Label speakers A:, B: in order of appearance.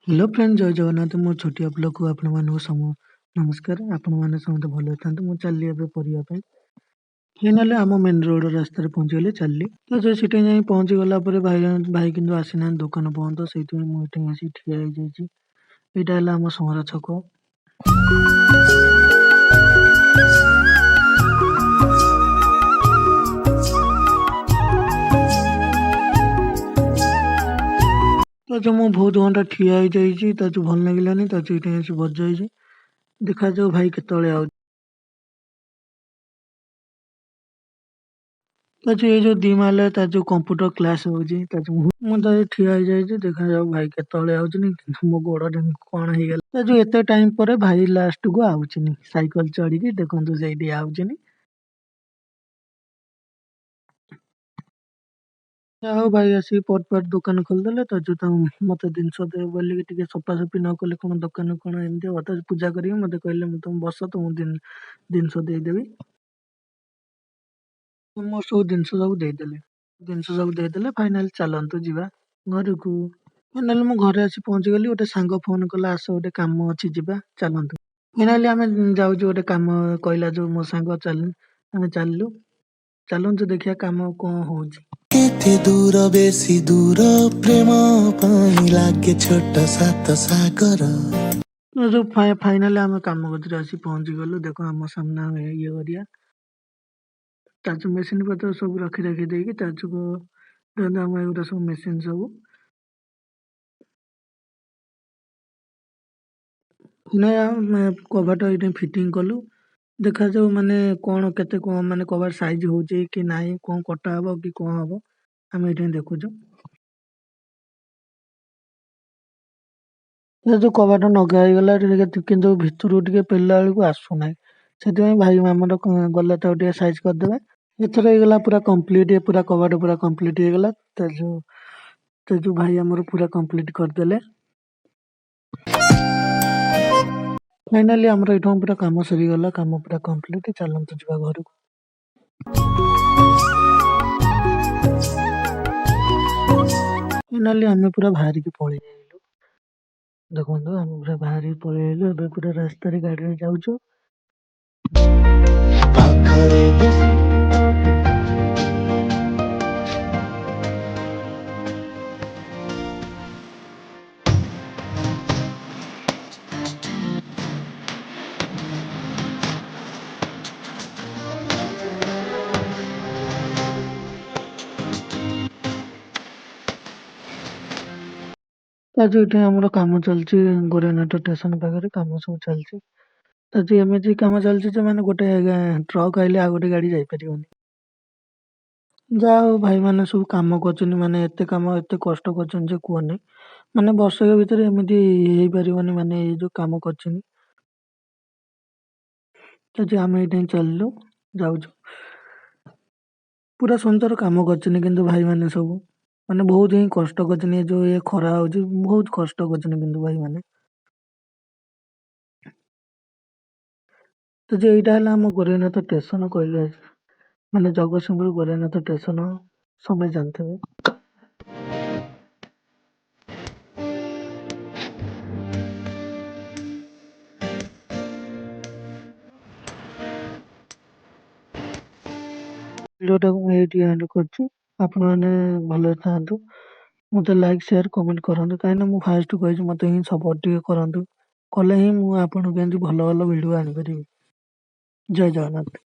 A: Hello friend, ଜୟ ଜଗନ୍ନାଥ। ମୋ ଛୋଟିଆ ବ୍ଲଗ୍କୁ ଆପଣମାନଙ୍କୁ ନମସ୍କାର। ଆପଣମାନେ ସମସ୍ତେ ଭଲରେ ଥାନ୍ତୁ। ମୁଁ ଚାଲିଲି ଏବେ ପରିବା ପାଇଁ। ଫାଇନାଲି ଆମ ମେନ୍ ରୋଡ଼ ରାସ୍ତାରେ ପହଞ୍ଚିଗଲି, ଚାଲିଲି ତ ଯୋଉ ସେଠି ଯାଇ ପହଞ୍ଚିଗଲା ପରେ ଭାଇ ଭାଇ କିନ୍ତୁ ଆସିନାହାନ୍ତି ଦୋକାନ ପର୍ଯ୍ୟନ୍ତ। ସେଇଥିପାଇଁ ମୁଁ ଏଠି ଆସିକି ଠିଆ ହେଇଯାଇଛି। ଏଇଟା ହେଲା ଆମ ସହର ଛକ। ତ ଯୋଉ ମୁଁ ବହୁତ ଘଣ୍ଟା ଠିଆ ହେଇଯାଇଛି, ତା ଯୋଉ ଭଲ ଲାଗିଲାନି, ତା ଯୋଉ ଏଇଠି ଆସି ବସିଯାଇଛି। ଦେଖାଯାଉ ଭାଇ କେତେବେଳେ ଆଉଛି। ତା ଯୋଉ ଏଇ ଯୋଉ 2 ମାଇଲ, ତାର ଯୋଉ କମ୍ପ୍ୟୁଟର କ୍ଲାସ ହଉଛି, ତା ଯୋଉ ମୁଁ ତ ଠିଆ ହେଇଯାଇଛି। ଦେଖାଯାଉ ଭାଇ କେତେବେଳେ ଆଉଛନ୍ତି। କିନ୍ତୁ ମୋ ଗୋଡ କଣ ହେଇଗଲା। ତା ଯୋଉ ଏତେ ଟାଇମ ପରେ ଭାଇ ଲାଷ୍ଟକୁ ଆଉଛନ୍ତି ସାଇକେଲ ଚଢିକି। ଦେଖନ୍ତୁ, ସେଇଠି ଆଉଛନ୍ତି। ଯାହା ହଉ, ଭାଇ ଆସିକି ପଟ ପଟ ଦୋକାନ ଖୋଲିଦେଲେ। ତା ଯୋଉ ତାଙ୍କୁ ମତେ ଜିନିଷ ଦେବେ ବୋଲିକି, ଟିକେ ସଫାସଫି ନ କଲେ କଣ ଦୋକାନ କଣ ଏମିତି ହବ? ତା ପୂଜା କରିକି ମତେ କହିଲେ, ମୁଁ ତମ ବସ, ତମକୁ ଜିନିଷ ଦେଇଦେବି। ମୋର ସବୁ ଜିନିଷ ସବୁ ଦେଇଦେଲେ, ଜିନିଷ ସବୁ ଦେଇଦେଲେ। ଫାଇନାଲ ଚାଲନ୍ତୁ ଯିବା ଘରକୁ। ଫାଇନାଲି ମୁଁ ଘରେ ଆସି ପହଞ୍ଚିଗଲି। ଗୋଟେ ସାଙ୍ଗ ଫୋନ କଲା, ଆସ, ଗୋଟେ କାମ ଅଛି, ଯିବା ଚାଲନ୍ତୁ। ଫାଇନାଲି ଆମେ ଯାଉଛୁ, ଗୋଟେ କାମ କହିଲା ଯୋଉ ମୋ ସାଙ୍ଗ, ଚାଲ ଆମେ ଚାଲିଲୁ। ଚାଲନ୍ତୁ, ଦେଖିବା କାମ କଣ ହଉଛି।
B: କେତେ ଦୂର, ବେଶୀ ଦୂର, ପ୍ରେମ ପାଇଁ ଲାଗେ ଛୋଟ ସାତ ସାଗର।
A: ଯୋଉ ଫାଇନାଲି ଆମେ କାମ କତିରେ ଆସି ପହଞ୍ଚିଗଲୁ। ଦେଖ, ଆମ ସାମ୍ନା ଇଏ କରିବା, ତା ଯୋଉ ମେସିନ ପତ୍ର ସବୁ ରଖି ରଖି ଦେଇକି, ତା ଯୋଉ ଦେଖନ୍ତୁ, ଆମ ଏଗୁଡ଼ା ସବୁ ମେସିନ ସବୁ। ନାଇଁ, ଆମେ କବାଟ ଏଇଠି ଫିଟିଂ କଲୁ। ଦେଖାଯାଉ ମାନେ କଣ କେତେ କଣ ମାନେ କବାଟ ସାଇଜ ହଉଛି କି ନାହିଁ, କଣ କଟା ହବ କି କଣ ହବ, ଆମେ ଏଇଠି ଦେଖୁଛୁ। ଏ ଯୋଉ କବାଟ ନଗା ହେଇଗଲା ଟିକେ, କିନ୍ତୁ ଭିତରୁ ଟିକେ ପେଲିଲା ବେଳକୁ ଆସୁନାହିଁ। ସେଥିପାଇଁ ଭାଇ ଆମର ଗଲେ ତାକୁ ଟିକେ ସାଇଜ କରିଦେବେ। ଏଥର ହେଇଗଲା ପୁରା କମ୍ପ୍ଲିଟ, ପୁରା କବାଟ ପୁରା କମ୍ପ୍ଲିଟ ହେଇଗଲା। ତା ଯୋଉ ଭାଇ ଆମର ପୁରା କମ୍ପ୍ଲିଟ କରିଦେଲେ। ଫାଇନାଲି ଆମର ଏଇଠୁ ପୁରା କାମ ସରିଗଲା, କାମ ପୁରା କମ୍ପ୍ଲିଟ। ଚାଲନ୍ତୁ ଯିବା ଘରକୁ। ଫାଇନାଲି ଆମେ ପୁରା ବାହାରିକି ପଳେଇ ଆଇଲୁ। ଦେଖନ୍ତୁ, ଆମେ ପୁରା ବାହାରିକି ପଳେଇ ଆଇଲୁ। ଏବେ ପୁରା ରାସ୍ତାରେ ଗାଡ଼ିରେ ଯାଉଛୁ।
B: ପାଖରେ ବସି
A: ଆଜି ଏଠି ଆମର କାମ ଚାଲିଛି, ଗୋରେନାଥ ଷ୍ଟେସନ ପାଖରେ କାମ ସବୁ ଚାଲିଛି। ଆଜି ଏମିତି କାମ ଚାଲିଛି ଯେ ମାନେ ଗୋଟେ ଟ୍ରକ୍ ଆଇଲେ ଆଉ ଗୋଟେ ଗାଡି ଯାଇପାରିବନି। ଯାହା ହଉ, ଭାଇମାନେ ସବୁ କାମ କରୁଛନ୍ତି। ମାନେ ଏତେ କାମ, ଏତେ କଷ୍ଟ କରୁଛନ୍ତି ଯେ କୁହନି। ମାନେ ବର୍ଷକ ଭିତରେ ଏମିତି ହେଇପାରିବନି, ମାନେ ଏଇ ଯୋଉ କାମ କରିଛନ୍ତି। ତ ଆମେ ଏଇଠି ଚାଲିଲୁ, ଯାଉଛୁ। ପୁରା ସୁନ୍ଦର କାମ କରିଛନ୍ତି କିନ୍ତୁ ଭାଇମାନେ ସବୁ। ମାନେ ବହୁତ ହିଁ କଷ୍ଟ କରିଛନ୍ତି। ଏ ଯୋଉ ଇଏ ଖରା ହଉଛି, ବହୁତ କଷ୍ଟ କରିଛନ୍ତି କିନ୍ତୁ ଭାଇମାନେ। ତ ଯେ ଏଇଟା ହେଲା ଆମ ଗୋରେନାଥ ଷ୍ଟେସନ କହିଲେ, ମାନେ ଜଗତସିଂହପୁର ଗୋରେନାଥ ଷ୍ଟେସନ ସମସ୍ତେ ଜାଣିଥିବେ। ଭିଡ଼ିଓଟାକୁ ମୁଁ ଏଇଠି ଏଣ୍ଡ କରୁଛି। ଆପଣମାନେ ଭଲରେ ଥାଆନ୍ତୁ। ମୋତେ ଲାଇକ୍, ସେୟାର, କମେଣ୍ଟ କରନ୍ତୁ, କାହିଁକିନା ମୁଁ ଫାଷ୍ଟ କହିଛି, ମୋତେ ହିଁ ସପୋର୍ଟ ଟିକେ କରନ୍ତୁ। କଲେ ହିଁ ମୁଁ ଆପଣଙ୍କୁ ଏମିତି ଭଲ ଭଲ ଭିଡ଼ିଓ ଆଣିପାରିବି। ଜୟ ଜଗନ୍ନାଥ।